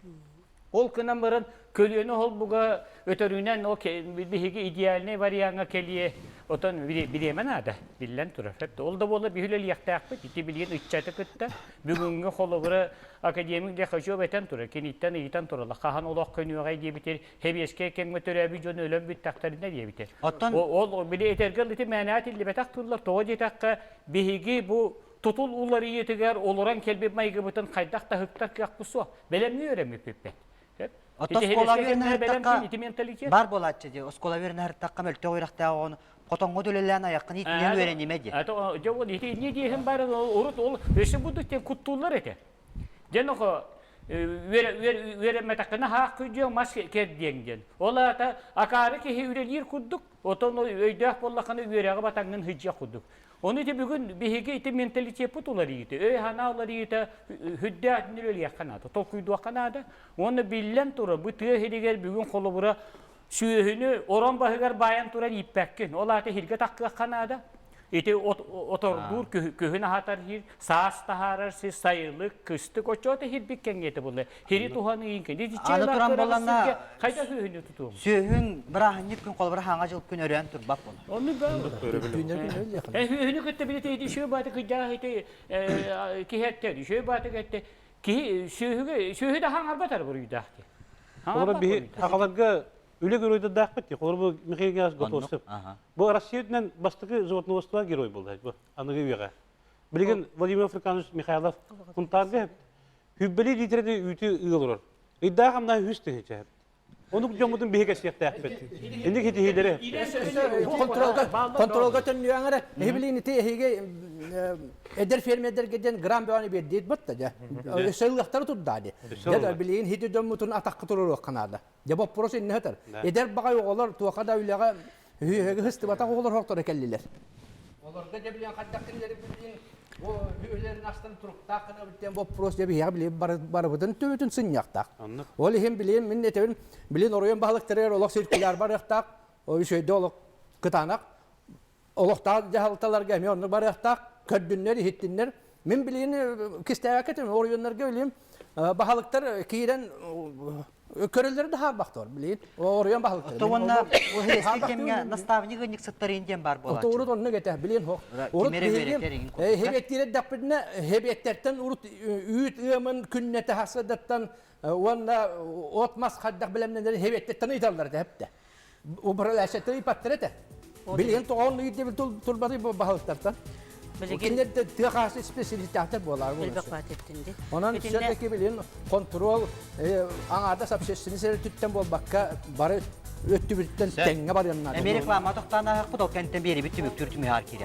Ол гынан баран көлүөнэ холбуга өтөрүнэн ол биһиги идеальный вариаҥҥа кэлиэ отон бириэмэ наада биллэн турар. Ол да буоллар биһи үлэлиэхтээхпит. Ити билигин ыччаты кытта бүгүҥҥү холобура академик Лихачев этэн турар. Киниттэн ыйытан тураллар. Хаһан олох көнүөҕэй диэбитир Сэбиэскэй кэмҥэ төрөөбүт дьон өлөн бүттэхтэринэ диэбитэ. Оттон ол били этэргэ ити мээнэ этиллибэтэх тыллар тоҕо диэтэххэ биһиги бу тутул уларыйыытыгар олорон кэлбит майгыбытын хайдах да ыһыктар кыахпыт суох. Бэлэмҥэ үөрэммиппит. Оттон оскуола үөрэнэ бар буолааччы дии. Оскуола үөрэнэ сырыттахха мөлтөх үөрэхтээх оҕону хотоҥҥо да үлэлээн айаххын иитинэн үөрэнимэ дии. Дьэ ол ити инньэ диэһин бары урут ол өссө будут диэн куттууллар этэ. Дьэ нохо үөрэммэтэххинэ хаах күдьүөҥ мас кэрдиэҥ диэн. Ол аата акаары киһи үлэлиир курдук, отон өйдөөх буоллаххына үөрэҕи батаҥҥын сылдьыах курдук. Ону ити бүгүн биһиги ити менталитеппыт уларыйыыта, өй-санаа уларыйыыта сүрдээх үлэлиэххэ наада, толкуйдуохха наада. Уонна биллэн турар, бу тыа сиригэр бүгүн холобура сүөһүнү орон баһыгар баайан туран ииппэккин. Ол аата сиргэ таххыахха наада. Ити отордуур күһүн аһатар сир, саас таһаарар сир, сайылык, кыстык оччоото сирбит кэҥиэтэ буолла. Сири туһаныйын кини. Аны туран буолланна хайда сүөһүнү тутуом? Сүөһүн бырааһынньык күн холобура хаҥа дьыл күн өрөөн турбат буолар. Онну баа. Сүөһүнү кытта билете ити сүө бааты кыдьаах ити киһи этте, сүө бааты этте. Киһи сүөһүгэ сүөһү да хаҥарбат буруйдаах дии. Олор биһи хахаларга үлэ геройдардаахпыт дии. Холобур бу Михаил Геннадьевич Готовцев. Бу Россия үрдүнэн бастакы животноводство герой буолла бу аныгы үйэҕэ. Билигин Владимир Африканович Михайлов Хунтаарга хүббэли литераны үүтү ыал олорор. Ыйдаах амнаа үс тыһыынча. Онук дьоммутун биһи кэсиэхтээхпит. Инник хитиһиилэри. Контролга контролга төннүөҥ эрэ. Эһи билигин ити эһиги эдэр фермердэргэ диэн грамм бөҕөнү биэрдиит бутта дьэ. Сыллахтары турдаа ди. Дьэ билигин хити дьоммутун атахха туруоруохха наада. Дьэ боппуруос иннэ сытар. Эдэр баҕай оҕолор туоха да үлэҕэ үһүөһүгэ сыстыбатах оҕолор сохторо кэллилэр. Олорго дьэ билигин хайдах кинилэри билигин бу үһүлэрин астан туруктаах гына диэн боппуруос дьэ биһиэхэ билигин барыбытын төбөтүн сынньахтаах. Ол иһин билигин мин этэбин билигин оройуон баһылыктарыгар олох циркуляр барыахтаах, үчүгэйдик олох кытаанах олохтоох дьаһалталарга эмиэ оннук барыахтаах, көрдүннэр, иһиттиннэр. Мин билигин кистээбэккэ этим, оройуоннарга билигин баһылыктар киирэн көрөллөрө да хаарбахтар билигин оройуон баһылыктара. Ото уонна уһуйаски кэмҥэ наставник ыанньыксыттарын диэн баар буолааччы. Ото урут оннук этэ билигин хох. Урут биһиги хебеттиир эрдэхпитинэ хебеттерден урут үүт ыамын күннэтэ хасыдаттан уонна от мас хайдах бэлэмнэнэр хебеттеттен ыйталлар этэ хэптэ. Управляющайтар ыйпаттар этэ. Билигин тоҕоон ыйдыбил турбаты баһылыктартан. Кинилэр тыа хаасы специалистаахтар буолар. Онон все-таки билин контрол аҥаардас общественный өртүттэн буолбакка бары өттүбүттэн тэҥҥэ барыаннар. Эми реклама тохтоон ааһахпыт ол кэнтэн биэрибит түмүктүүр түмүһаар киириэх.